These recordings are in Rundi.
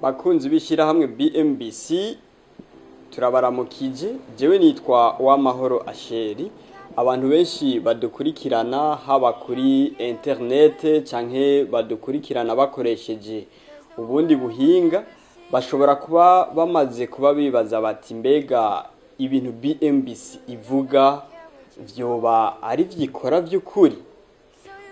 Bakunzi b'ishyirahamwe BMBC, turabaramukije. Jewe nitwa Uwamahoro Asheri. Abantu benshi badukurikirana haba kuri internet canke badukurikirana bakoresheje ubundi buhinga bashobora kuba bamaze kuba bibaza bati: "Mbega ibintu BMBC ivuga vyoba ari vyikora vy'ukuri?"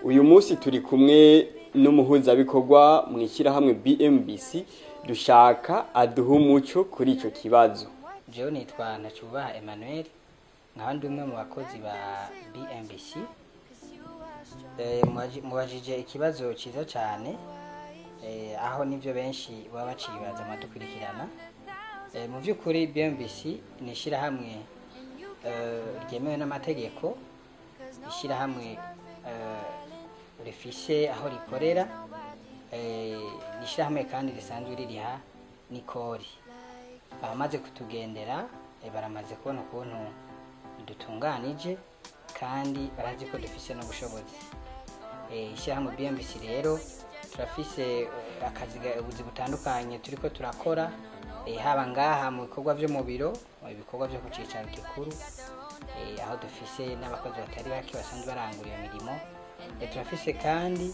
Uyu munsi turi kumwe n'umuhuzabikorwa mu ishyirahamwe BMBC, dushaka aduha umuco kuri ico kibazo. Jewe nitwa Ntacubaha Emmanuel, nkaba ndi umwe mu bakozi ba BMBC. Mubajije ikibazo ciza cane, aho nivyo benshi baba bacibaza amadukurikirana. Mu vy'ukuri BMBC ni ishirahamwe ryemewe n'amategeko, ishirahamwe rifise aho rikorera, ni ishirahamwe kandi risanzwe ririha n'ikori. Abamaze kutugendera baramaze kubona ukuntu dutunganije kandi barazi ko dufise n'ubushobozi. Ishyirahamwe BMBC rero turafise akazi ubuzi butandukanye turiko turakora, haba ngaha mu bikorwa vyo mu biro, ibikorwa vyo ku cicaro gikuru, aho dufise n'abakozi batari bake basanzwe barangura iyo mirimo. Turafise kandi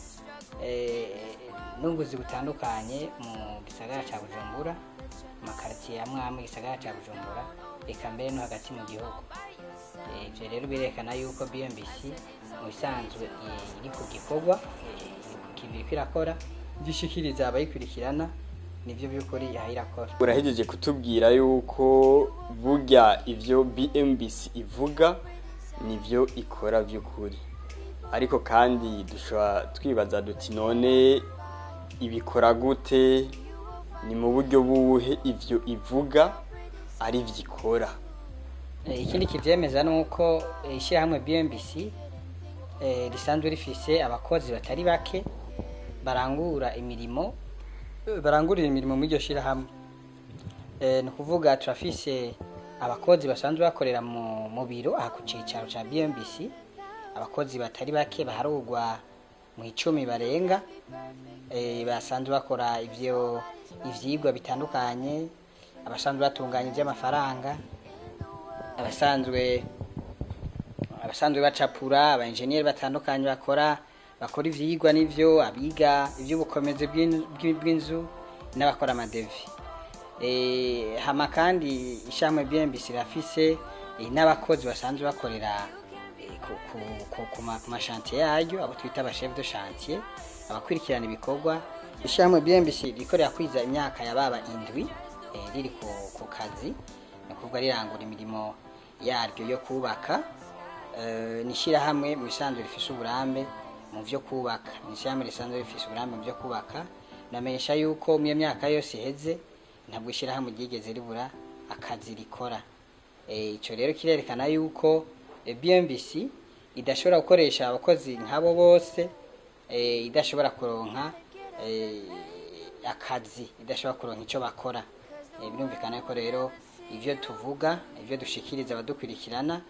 n'ubuzi butandukanye mu gisagara ca Bujumbura, mu makaritiye amwe amwe gisagara ca Bujumbura, eka mbere no hagati mu gihugu. Ivyo rero birerekana yuko BMBC mu bisanzwe iri ku gikorwa, iri ku kivi, iriko irakora ivyo ishikiriza abayikurikirana, nivyo vy'ukuri yaha irakora. Urahejeje kutubwira yuko burya ivyo BMBC ivuga nivyo ikora vy'ukuri, ariko kandi dushobora twibaza duti: "None ibikora gute? Ni mu buryo buhe ivyo ivuga ari vyo ikora?" Ikindi kivyemeza ni uko ishyirahamwe BMBC risanzwe rifise abakozi batari bake barangura imirimo, barangurira imirimo muri iryo shyirahamwe. Ni ukuvuga turafise abakozi basanzwe bakorera mu biro aha ku cicaro ca BMBC, abakozi batari bake baharurwa mu 10 barenga, basanzwe bakora ivyo ivyigwa bitandukanye, abasanzwe batunganya ivy'amafaranga, abasanzwe bacapura, aba engineer batandukanye bakora ivyigwa n'ivyo abiga ivy'ubukomezi bw'inzu n'abakora ama devis. Hama kandi ishami BMBC rirafise n'abakozi basanzwe bakorera ku ma chantier yaryo, abo twita aba chef de chantier, abakurikirana ibikorwa. Ishami BMBC rikorera kwiza imyaka yababa 7 riri ku kazi, ni ukuvuga rirangura imirimo yaryo yo kubaka. Ni ishyirahamwe mu bisanzwe rifise uburambe mu vyo kubaka, ni ishyirahamwe risanzwe rifise uburambe mu vyo kubaka. Namenyesha yuko mu iyo myaka yose iheze ntabwo ishyirahamwe ryigeze ribura akazi rikora. Ico rero kirerekana yuko BMBC idashobora gukoresha abakozi nk'abo bose idashobora kuronka akazi, idashobora kuronka ico bakora. Birumvikana ko rero ivyo tuvuga, ivyo dushikiriza abadukurikirana,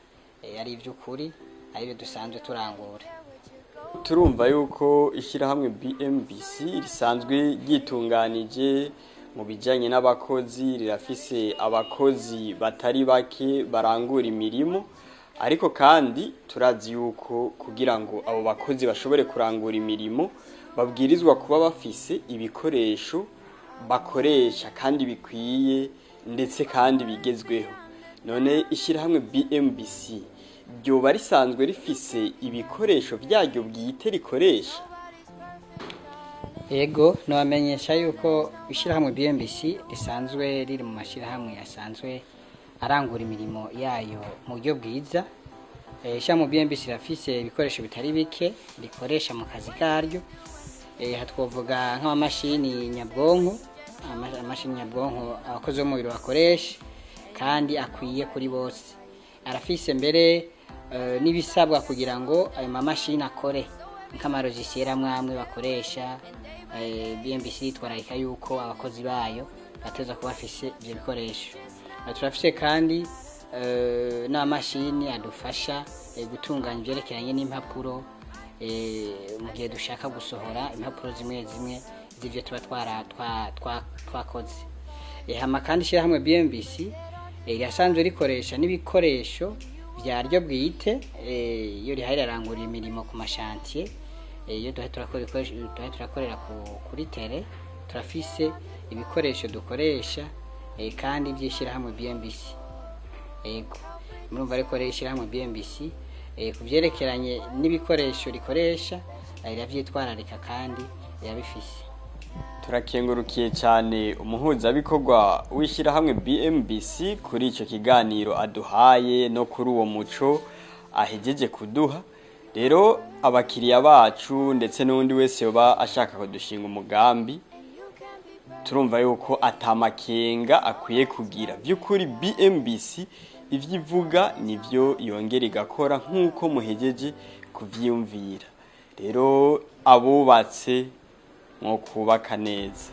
ari ivy'ukuri, ari ibyo dusanzwe turangura. Turumva yuko ishyirahamwe BMBC risanzwe ryitunganije mu bijyanye n'abakozi, rirafise abakozi batari bake barangura imirimo, ariko kandi turazi yuko kugira ngo abo bakozi bashobore kurangura imirimo babwirizwa kuba bafise ibikoresho bakoresha kandi bikwiye ndetse kandi bigezweho. None ishyirahamwe BMBC ryoba risanzwe rifise ibikoresho byaryo bwite rikoresha? Ego, nabamenyesha yuko ishyirahamwe BMBC risanzwe riri mu mashyirahamwe asanzwe arangura imirimo yayo mu buryo bwiza. Ishyirahamwe BMBC rirafise ibikoresho bitari bike rikoresha mu kazi karyo. Aha twovuga nk'amamashini nyabwonko, amamashini nyabwonko abakozi bo mu biro bakoresha kandi akwiye kuri bose. Arafise mbere n'ibisabwa kugira ngo ayo mamashini akore, nk'ama logiciel amwe amwe bakoresha. BMBC yitwararika yuko abakozi bayo bateza kuba bafise ivyo bikoresho. Turafise kandi n'amamashini adufasha gutunganya ivyerekeranye n'impapuro, mu gihe dushaka gusohora impapuro zimwe zimwe. z'ivyo tuba twakoze. Hama kandi ishyirahamwe BMBC rirasanzwe rikoresha n'ibikoresho vyaryo bwite iyo rihaye rirarangura imirimo ku ma chantier. Iyo duhaye turakora ibikoresho, duhaye turakorera kuri terrain, turafise ibikoresho dukoresha kandi by'ishyirahamwe BMBC. Yego, murumva ariko rero ishyirahamwe BMBC ku vyerekeranye n'ibikoresho rikoresha riravyitwararika kandi rirabifise. Turakengurukiye cyane umuhuzabikorwa w'ishyirahamwe BMBC kuri icyo kiganiro aduhaye no kuri uwo muco ahejeje kuduha. Rero abakiriya bacu ndetse n'undi wese yoba ashaka kudushinga umugambi, turumva yuko atamakenga akwiye kugira. By'ukuri BMBC ivyo ivuga nivyo yongera igakora nk'uko muhejeje kuvyiyumvira. Rero abubatse mwo kubaka neza.